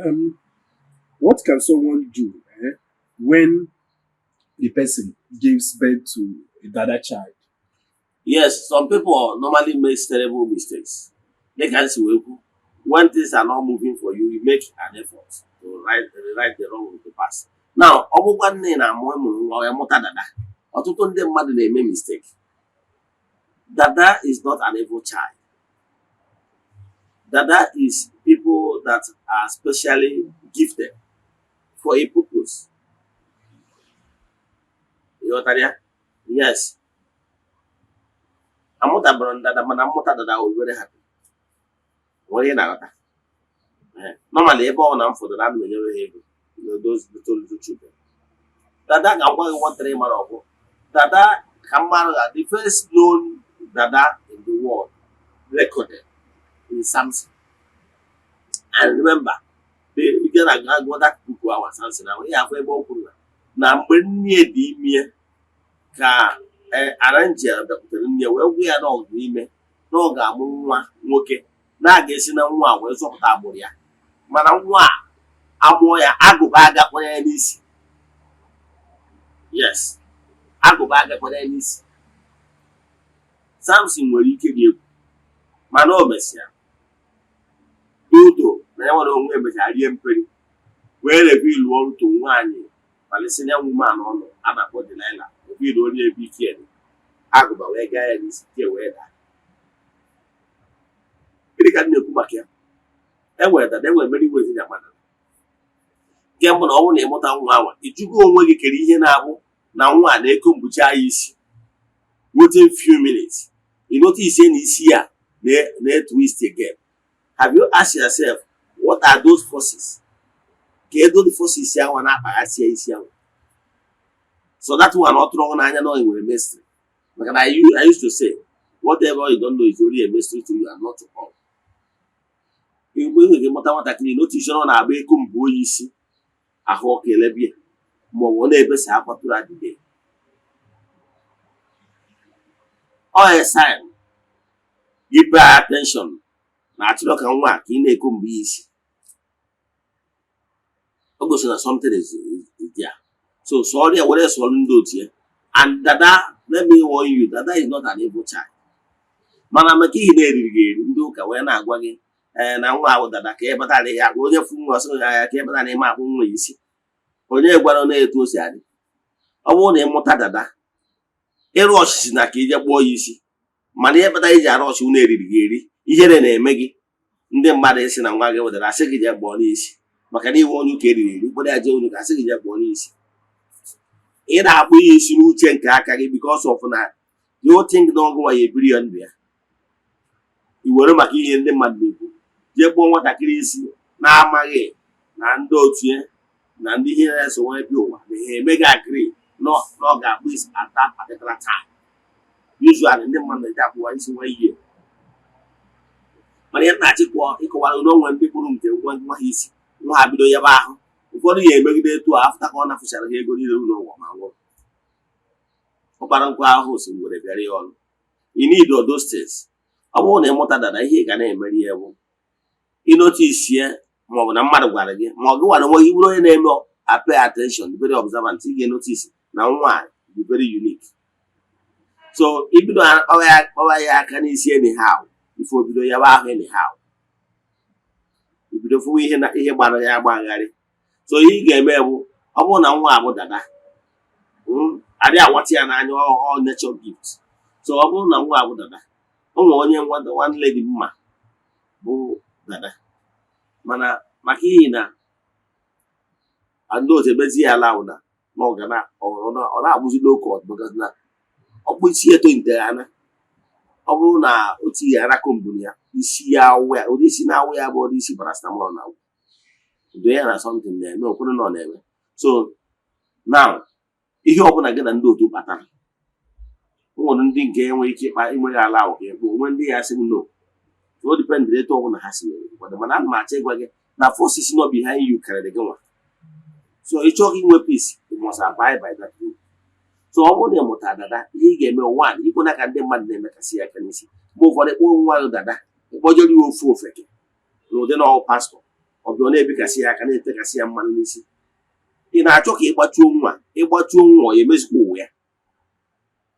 What can someone do when the person gives birth to a dada child? Yes, some people normally make terrible mistakes. Dịka m si wee kwu, when things are not moving for you, you make an effort to right rewrite the wrong of the past. Na ọ bụkwa nne na-amụ, ịmụrụ nwa ya, mụta dada. Ọtụtụ ndị mmadụ na-eme mistake. Dada is not an evil child. Dada is people that are specially gifted for a purpose. Ịghọtara ya? Yes, amụtabara m dada, mana mmụta dada, I was very happy. Nwere ihe na-aghọta. Normally, ebe ọ na m fọdụrụ, ana m enyere ha ego. Those little little children, dada ga-agwa gị nwantịrị mara ọgwụ dada ka mmadụ ga. The first known dada in the world recorded is Samson. And remember, ị gara aga gụọ that book ahụ, Samson ahụ, ị ga-afụ ebe o kwuru na mgbe nne dị ime ka Arangel bịakwutere nne wee gwa ya na ọ dị ime, na ọ ga-amụ nwa nwoke, na a ga-esi na nwa a wee zọpụta agbụrụ ya, mana nwa a amụọ ya, agụba agakwanye ya n'isi. Yes, agụba agakwanye ya n'isi. Samson nwere ike dị egwu, mana o mesịa n'udo na ya nwere onwe, emechara rie mperi wee reveal ọrụ to nwaanyị Palestinian woman ọnụ a na-akpọ Delilah, reveal onye ebe ike dị, agụba wee gaa ya n'isi, ike wee daa. Gịnị ka m na-ekwu maka ya? Enwere dada, enwere many ways eji ama dada. Nke mbụ, na ọ bụrụ na ịmụta nwa anwa, ịjụgo onwe gị kere ihe na-abụ na nwa a na-eko mgbuchi anya isi. Within few minutes, you notice na isi ya na-twist again. Have you asked yourself, what are those forces? Ka edo the forces ahụ na-akpaghasị ya isi ahụ. So that one, ọ tụrụ n'anya na ọ nwere mystery, maka na I used to say, whatever you don't know is only a mystery to you and not to all. Mgbe ị nwere mụta nwatakịrị, notice na ọ na-agba eko mbụ onye isi ahụ ọkụ elebie, ma ọ bụ ọ na-ebesa akwa throughout the day, ọ a sign. Gị pay attention na achọrọ ka nwa a ka ị na-eko mgbe ya isi, o gosiri na something is there. So sọọrọ ya, were sọrọ ndị otu ya. And dada, let me warn you, dada is not an evil child, mana maka ihe na-eriri gị eri, ndị ụka wee na-agwa gị ee na nwa ahụ dada ka ịbatara ya akpụ onye fụ nwa ọsọ ya ka ịbata na ime akpụ nwa ya isi. Onye gwara na etu o si adị, ọ bụrụ na ịmụta dada, ịrụ ọchịchị na ka ije kpụọ ya isi, mana ihe kpatara iji arụ ọchị, unu eriri gị eri, ihere na-eme gị, ndị mmadụ isi na nwa gị wetara asị gị jee kpụọ n'isi, maka na iwe onye ụka eriri eri kpọrọ ya jee unu ka asị gị jee kpụọ n'isi. Ị na-akpụ ya isi n'uche nke aka gị because of na you think na ọgụ nwa ya ebiri ya ndụ ya. I were maka ihe ndị mmadụ na-ekwu jee kpụọ nwatakịrị isi, na-amaghị na ndị otu ya na ndị ihe na-eso wee bịa ụwa na ha emeghị agree na ọ ga-akpụ isi at that particular time. Usually, ndị mmadụ na-eji akpụwa isi nwa ihe, mana ihe na-achịkwa ịkọwara na onwe ndị kpụrụ nke nwa nwa ha isi, nwa ha bido yaba ahụ. Ụfọdụ ya emegide etu a after ka ọ nafụchara ha ego niile n'ụwa ma nwụrụ. Ụkpara nkwa ahụhụ si ngwere bịara ya ọnụ. You need all those things. Ọ bụrụ na ịmụta dada, ihe ị ga na-emeri ya bụ ịnotice ya, maọbụ na mmadụ gwara gị, ma ọ gị gwara onwe gị, bụrụ onye na-eme pay attention, very observant, ị ga-enotice na nwa a dị very unique. So ibido kpawa ya aka n'isi anyhow, ife obido yaba ahụ anyhow, ibido fụwa ihe na ihe gbara ya agbagharị. So ihe ị ga-eme bụ, ọ bụrụ na nwa a bụ dada, adịghị awata ya n'anya, ọ nature gift. So ọ bụrụ na nwa a bụ dada, o nwere onye one lady mma bụ dada, mana maka ihi na ndị otu emezi ya ala ahụ na ọ ga na ọ na-agbụzi low cut, because na ọkpụ isi eto ntere anya. Ọ bụrụ na o tinye ara comburu ya isi ya awụ ya, ụdị isi na-awụ ya bụ ụdị isi paracetamol na awụ udo ya na something na-eme okwere na ọ na-eme. So now, ihe ọbụla gị na ndị otu kpatara, o nwere ndị nke enweghị ike ịkpa inweghị ala ahụ ka ekpo onwe ndị ya sị no. So o dependịrị etu ọbụla ha si wee kwado, mana ana m achọ ịgwa gị na forces nọ behind you karịrị gị nwa. So ị chọghị inwe peace, you must abide by that rule. So ọ bụrụ na ị mụta dada, ihe ị ga-eme, one, ikwena ka ndị mmadụ na-emekasị ya aka n'isi. Mgbe ụfọdụ, kpọọ nwa gị dada, ịkpọjere ya ofu ofeke n'ụdị na ọ pastọ, ọ bịa, ọ na-ebikasị ya aka, na-etekasị ya mmanụ n'isi. Ị na-achọ ka ịgbachuo nwa, ịgbachuo nwa, ya emezikwa ụwa ya.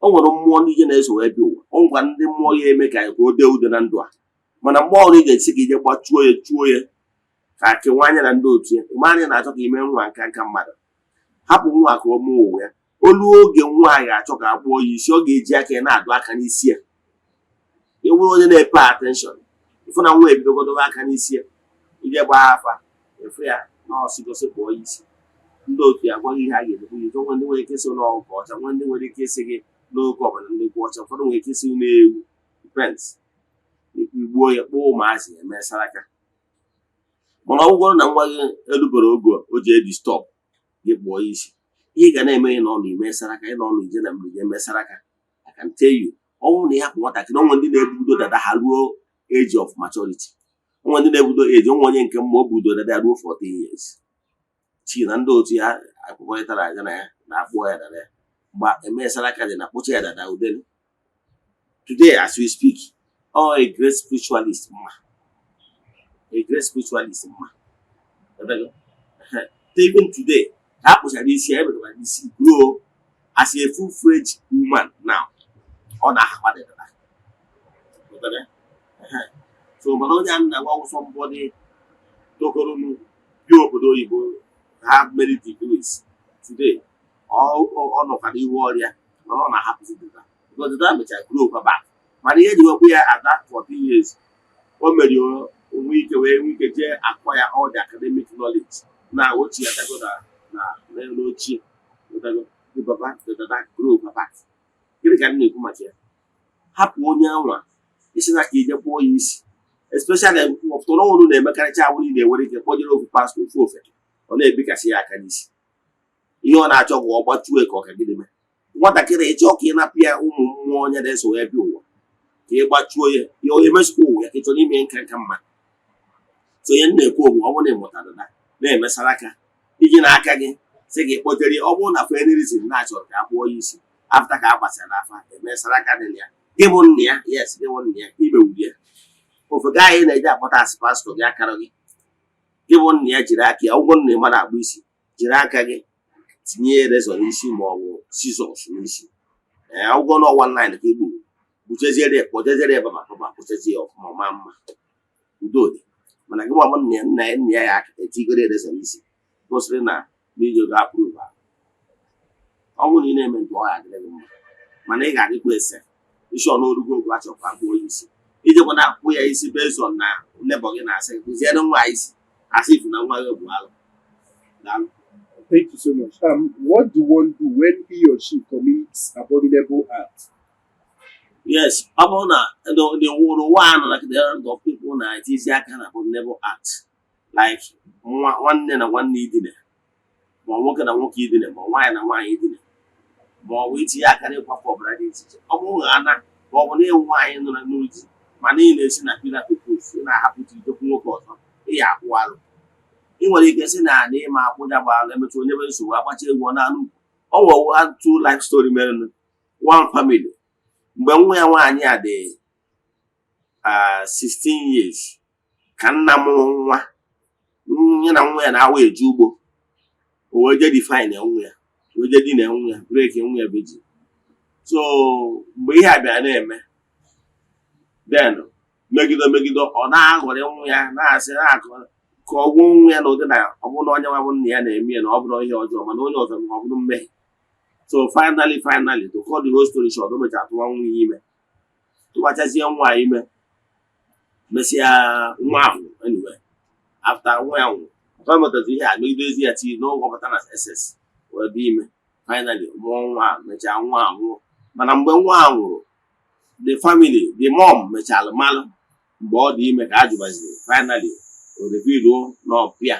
O nwere mmụọ ndị ije na-eso wee bịa ụwa, o nwekwa ndị mmụọ ya eme ka o dee ude na ndụ a, mana mgbe ọbụla ị ga-esi ka ije gbachuo ya, chuo ya ka kewa anya na ndị otu ya, ị mara na ị na-achọ ka ime nwa nka nka mmadụ. Hapụ nwa ka ọ mụọ ụwa ya. Olu oge nwa ga-achọ ka a kpụọ ya isi, ọ ga-eji aka ya na-adụ aka n'isi ya. Ị bụrụ onye na-epe attention, ịfụ na nwa ebidogodobe aka n'isi ya. Ije gbaa afa, ịfụ ya na ọsịgosi kpụọ ya isi. Ndị otu ya agwaghị ihe a ga-edekwu ya. Nwe ndị nwere ike ịsị n'ọkụkọ ọcha, nwe ndị nwere ike ịsị gị n'oge ọbụla ndị kwụ ọcha, ụfọdụ nwere ike ịsị n'ewu, depends. Igbuo ya, kpụọ ụmụazị, eme saraka. Mana ọ bụgoro na nwa gị erubere oge o ji edi stop gị kpụọ ya isi, ihe ị ga na-eme, ị nọ n'ime saraka, ị nọ n'ije na mmiri eme saraka. I can tell you, ọ bụrụ na ị hapụ nwatakịrị onwe, ndị na-ebudo dada ha ruo age of maturity, onwe ndị na-ebudo age onwe, onye nke mma o budo dada ruo 14 years chi na ndị otu ya akwekọrịtara aga na ya na-akpụọ ya dada ya mgbe eme saraka dị na kpụcha ya dada udelu. Today as we speak, ọ a great spiritualist mma, a great spiritualist mma. Even today ka a kpụchara isi ya, emekwara isi grow as a full-fledged woman now, ọ na-ahakwa dada. So mana onye a na-agwa awụsọ mbọdị tokoronu bi obodo oyibo, have many degrees today, ọ nọkwa n'ihu ọrịa, mana ọ na-ahapụzi dada because dada mechara grow kwa back. Mana ihe eji wekwu ya at that 14 years, o mere onwe ike wee nwee ike jee acquire all the academic knowledge na ochie atago na na n'ochie the baba, the dada grow kwa back. Gịnị ka m na-ekwu maka ya? Hapụ onye anwa isi na ka ije kpụọ ya isi, especially ọtụtụ ọnwụrụ na-emekarịcha awụ niile enwere ike kpọjere ofu pastọ, ofu ofeke, ọ na-ebikasị ya aka n'isi. Ihe ọ na-achọ ka ọ gbachuo ka ọ ka gịnị mee nwatakịrị ịchọ ka ị napụ ya ụmụ mmụọ onye na-eso ya bịa ụwa, ka ị gbachuo ya ya onye mesịkwa ụwa ya ka ị chọrọ ime nka nka mma. So ihe m na-ekwu bụ, ọ bụrụ na ị mụtara na na-emesara aka iji n'aka gị sị gị kpọjere ya, ọ bụrụ na for any reason na-achọrọ ka a kpụọ ya isi after ka a gbasara afa emesara aka dị na ya, gị bụ nna ya, yes, gị bụ nna ya, imewuru ya ofe gaa anyị na-eji akpọta asị pastọ gị akara gị. Gị bụ nna ya, jiri aka ya ụgwọ nna ị mara akpụ isi, jiri aka gị tinye razor n'isi ma ọ bụ scissors n'isi. Ee, ụgwọ n'ọwa line ka i gburu, kpụchaziere ya, kpọjeziere ya baba baba, kpụchazie ya ọfụma ma mma, udo dị. Mana gị nwa bụ nna ya, nna ya ya etigoro ya razor n'isi gosiri na n'ije ga approve. Ọ bụrụ na ị na-eme nke ọ ga-adịrị gị mma, mana ị ga-adịkwa ese isi ọ n'orugo ogo achọkwa akpụọ ya isi, ijekwa na akpụ ya isi based on na neighbour gị na-asị kụziere nwa ya isi, asị ifu na nwa gị bụ alụ. Daalụ. Thank you so much. What do one do when he or she commits abominable act? Yes, ọ bụrụ na the ụwa a nọ na the lot of people na-etizi aka na abominable act like nwa nwanne na nwanne idine, ma nwoke na nwoke idine, ma nwaanyị na nwaanyị idine, ma ọ bụ itinye aka n'ịkwafu ọbara dị iche iche, ọ bụrụ na ana ma ọ bụ na ịwụ nwaanyị nọ na n'ụlọ di, mana ị na-esi na pillar to post, ị na-ahapụ ijekwu nwoke ọzọ, ị ya akwụ alụ. Ị nwere ike sị na na ịma akwụ ya bụ alụ, emecha onye be nsogbu agbacha egwu ọ na-anụ ugwu. Ọ nwere one two life story mere one family mgbe nwa ya nwaanyị a dị 16 years, ka nna mụrụ nwa ya na nwa ya na-awa eje ugbo, o wee jee defile nwa ya, wee jee dina nwa ya, break nwa ya virgin. So mgbe ihe a bịara na-eme, then megide megide, ọ na-aghọrị nwa ya, na-asị na-akọ ka ọ gwuo nwa ya na ụdị na ọ bụrụ na onye nwa bụ nna ya na-eme ya na ọ bụrụ ihe ọjọọ, mana onye ọzọ ọ bụrụ mmehie. So finally, to cut the whole story short, o mechara tụwa nwa ya ime, tụwachazie nwa ya ime, mesịa nwa ahụ. Anyway, after nwa ya nwụrụ, ọ metazi ihe a megidezi ya tii n'oge ọbata na SS wee dị ime, finally mụọ nwa a, mechaa nwa a nwụọ. Mana mgbe nwa a nwụrụ, the family, the mom mechara malụ mgbe ọ dị ime ka a jụbaziri, finally o reveal na ọpịa.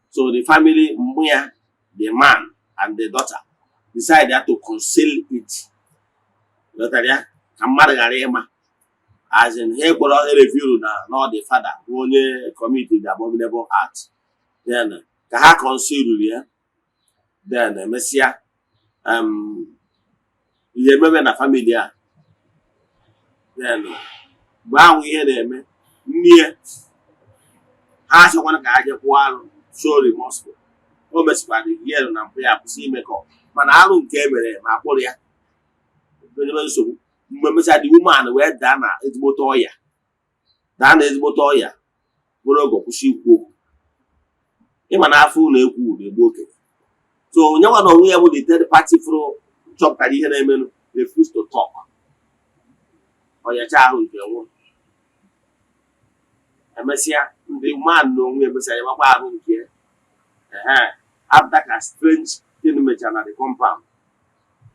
So the family, mgbe ya, the man and the daughter decide to conceal it. Ghọtara ya ka mmadụ ghara ịma, as in ha kpọrọ reveal na ọ dị father bụ onye commit the abominable act. Then ka ha conceal ya, then emesịa ihe ememe na family a. Then mgbe ahụ ihe na-eme nne ha achọkwana ka ha jee kwụọ alụ, so remorseful o mesịkwara ihe na mpụ ya kwụsị imekọ, mana alụ nke e mere ma akpụrụ ya ebe nsogbu. Mgbe emechaa, the woman wee daa na ezigbote ọya, daa na ezigbote ọya nwere oge kwụsị ikwu okwu. Ịma na afọ ụlọ ekwu na-egbu okenye. So So onye nwa na onwe ya bụ the third party fụrụ chọpụtara ihe na-emenụ refuse to talk. Ọyacha ahụ nke nwụrụ. Emesịa, ndị man na onwe emesịa ya gbakwa ahụ nke ya. Ehe, after ka strange thing mechara na the compound,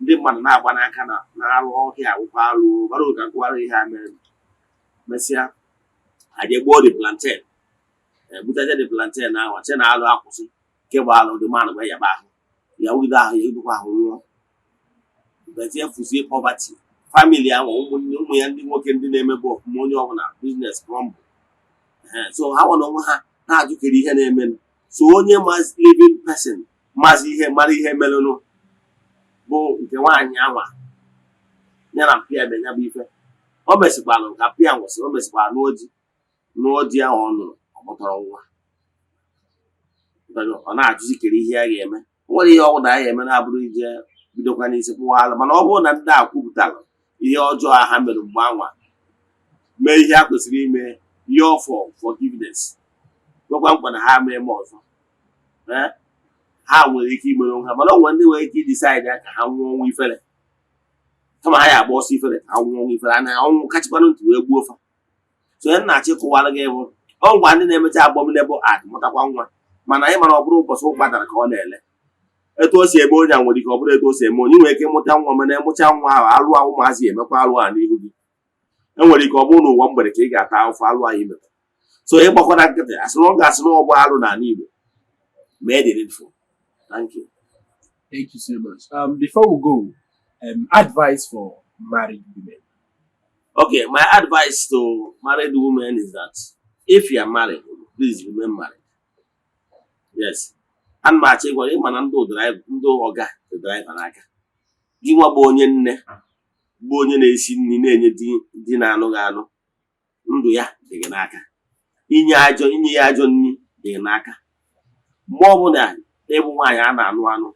ndị mmadụ na-agba n'aka na na-arụ ọhịa akwụkwọ arụ gbara oge akwụkwara ihe a mere. Mesịa, aje gbuo the plantain, ebutaje the plantain ahụ, che na alụ akwụsị nke bụ alụ. The man wee yaba ahụ, ya wugide ahụ, ya wugidekwa ahụ, nwụọ. Bezie fuzie poverty family ahụ, ụmụnne ụmụ ya ndị nwoke, ndị na-emebu ọfụma, onye ọbụla business crumble. So ha nwere onwe ha na-ajụkere ihe na-emenụ. So onye mazi living person mazi ihe mara ihe merenụ bụ nke nwaanyị anwa ya na mpịa eme ya bụ ife. O mesịkwalụ ka mpịa nwụsịrị, o mesịkwara nụọ di, nụọ di ahụ ọ nụrụ, ọ mụtara nwa. Ọ na-ajụzi kere ihe ya ga-eme. O nwere ihe ọ bụla ya ga-eme na-abụrụ ije bidokwa n'isi kwụwa alụ. Mana ọ bụrụ na ndị a kwupụtara ihe ọjọọ a ha mere mgbe anwa, mee ihe ha kwesịrị ime, yọọ for forgiveness, gwakwa nkwa na ha mee eme ọzọ, ee, ha nwere ike imere onwe ha. Mana ọ nwere ndị nwere ike idecide ya ka ha nwụọ ọnwụ ifere, kama ha ya agba ọsọ ifere ka ha nwụọ ọnwụ ifere ana ọnwụ kachikwanụ ntị wee gbuo fa. So onye na-achọ ịkụwara gị bụ ọ ngwa ndị na-emecha abominable act mụtakwa nwa. Mana anyị mara ọ bụrụ ụbọchị ụkwa dara ka ọ na-ele etu o si eme onye a nwere ike ọ bụrụ etu o si eme onye nwere ike ịmụta nwa, mana ịmụcha nwa ahụ, alụ ahụ ụmụazị emekwa alụ a n'ihu gị. Enwere ike ọ bụrụ n'ụwa mgbede ka ị ga-ata ahụfụ alụ ahụ imeta. So ịgbakọta nkịtị asị na ọ ga-asị na ọ bụ alụ n'ala Igbo, mee the needful. Thank you. Thank you so much. Before we go, advice for married women. Okay, my advice to married women is that if you are married, please remain married. Yes. Ana m achọ ịgwa gị mana ndị driver, ndị ọga dị driver n'aka. Gị nwa bụ onye nne, bụ onye na-esi nri na-enye di, di na-anụ gị anụ, ndụ ya dị gị n'aka. Inye ajọ inye ya ajọ nri dị gị n'aka. Mgbe ọbụla ịbụ nwaanyị a na-anụ anụ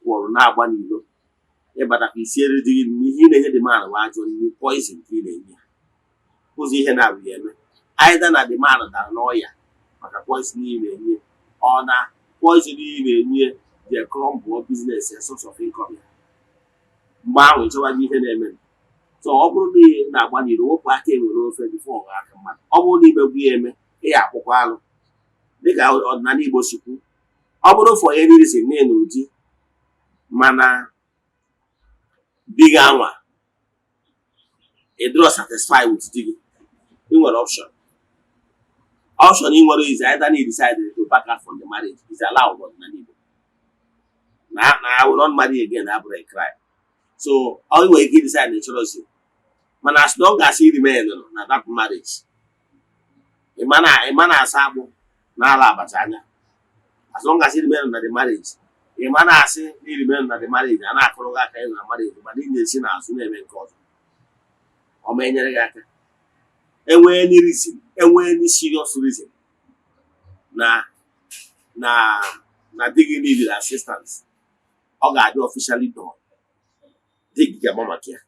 kwọrọ na-agba n'ilo, ịbatakwa isiere di gị nri, ihe ị na-enye dị man bụ ajọ nri, poison ka ị na-enye ya. Ụzọ ihe na-abụ ya eme, either na the man dara n'ọya maka poison ị na-enye, ọ na poison ị na-enye je crumble business ya, source of income ya. Mgbe ahụ ịchọwaghị ihe na-eme. So ọ bụrụ na ị na-agba n'iro, wepụ aka enwe n'ofe before ọ aka mmadụ. Ọ bụrụ na imegbu ya eme, ị ya akwụkwọ alụ dịka ọdịnala Igbo si kwu. Ọ bụrụ for any reason na ị nụrụ di, mana di gị anwa ị dịrọ satisfy with di gị, ị nwere option. Option ị nwere is either na you decide to back out from the marriage, is allowed n'ọdịnala Igbo. Na I will not marry again abụrụ a crime. So ọ nwere ike decide na ịchọrọzi, mana as long as you remain na that marriage, ị ma na-asa akpụ n'ala abacha anya. As long as you remain na the marriage, ị ma na-asị na ị remain na the marriage, a na-akụrụ gị aka ị na marriage, mana ị na-esi n'azụ na-eme nke ọzọ, ọ ma enyere gị aka. Enwee any reason, enwee any serious reason na di gị need assistance, ọ ga-adị officially done. Di gị ga-ama maka ya,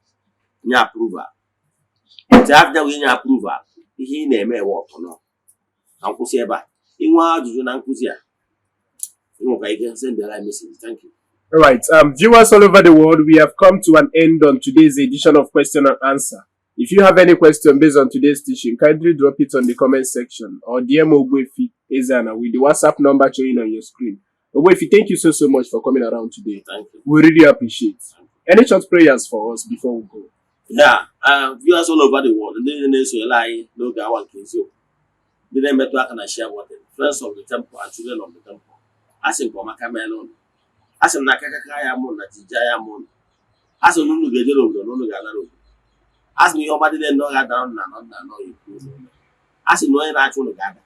nye approval. Otu after wee nye approval, ihe ị na-eme ewe ọtọ nọ ka nkwụsị ebe a. Inwe ajụjụ na nkụzi a, ị nwekwa ike send the message. Thank you. All right, viewers all over the world, we have come to an end on today's edition of Question and Answer. If you have any question based on today's teaching, kindly drop it on the comment section or DM Ogbuefi Ezeana with the WhatsApp number showing on your screen. Ogbuefi, thank you so, so much for coming around today. Thank you. We really appreciate. Any short prayers for us before we go? Yeah, viewers all over the world, ndị niile na-esonyere anyị n'oge awa nke eziokwu, ndị na-emetụ aka na share button, friends of the temple and children of the temple, asị nke ọma ka meela ụnụ. Asị m na aka kaka ya mụ na jija ya mụ. Asị m na unu ga-ejere obodo na unu ga-anara obodo. Asị m ihe ọma dị na ọ ga-adara unu na anọ na anọ ya ekwu unu. Asị m na onye na-achụ unu ga-ada,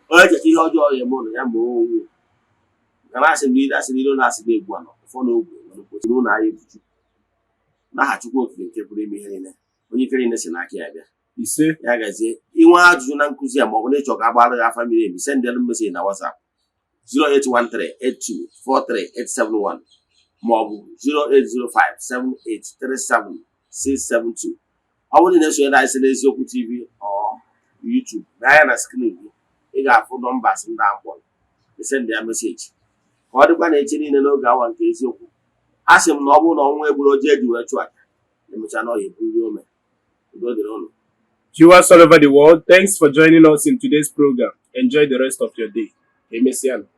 onye cheta ihe ọjọọ ya eme unu ya ma onwe ya na asị m na asị na iro na-asị na-egbu anọ ụfọdụ n'ogwe nwere kwesịrị ụlọ ahịa ebuchu n'aha Chukwu Okike nke pụrụ ime ihe niile, onye ike niile si n'aka ya bịa. Ise. Ya gazie. Inwe ajụjụ na nkụzi a maọbụ na ịchọ ka agbara gị afa miri emi, sendelu message na WhatsApp 08138243871 maọbụ 08057837672. Ọ bụrụ na ị na-esonyere anyị site n'Eziokwu TV or YouTube, gaa ya na screen gị, ị ga-afụ numbers ndị a mkpọrọ, send ya message ka Ka ọ dịkwa na echi niile n'oge awa nke eziokwu. A sị m na ọ bụrụ na ọnwa egburu oji eji wee chụọ aja, emechaa na ọ ya eburiri ome. Udo dịrị ụnụ. Viewers all over the world, thanks for joining us in today's program. Enjoy the rest of your day. Emesiano.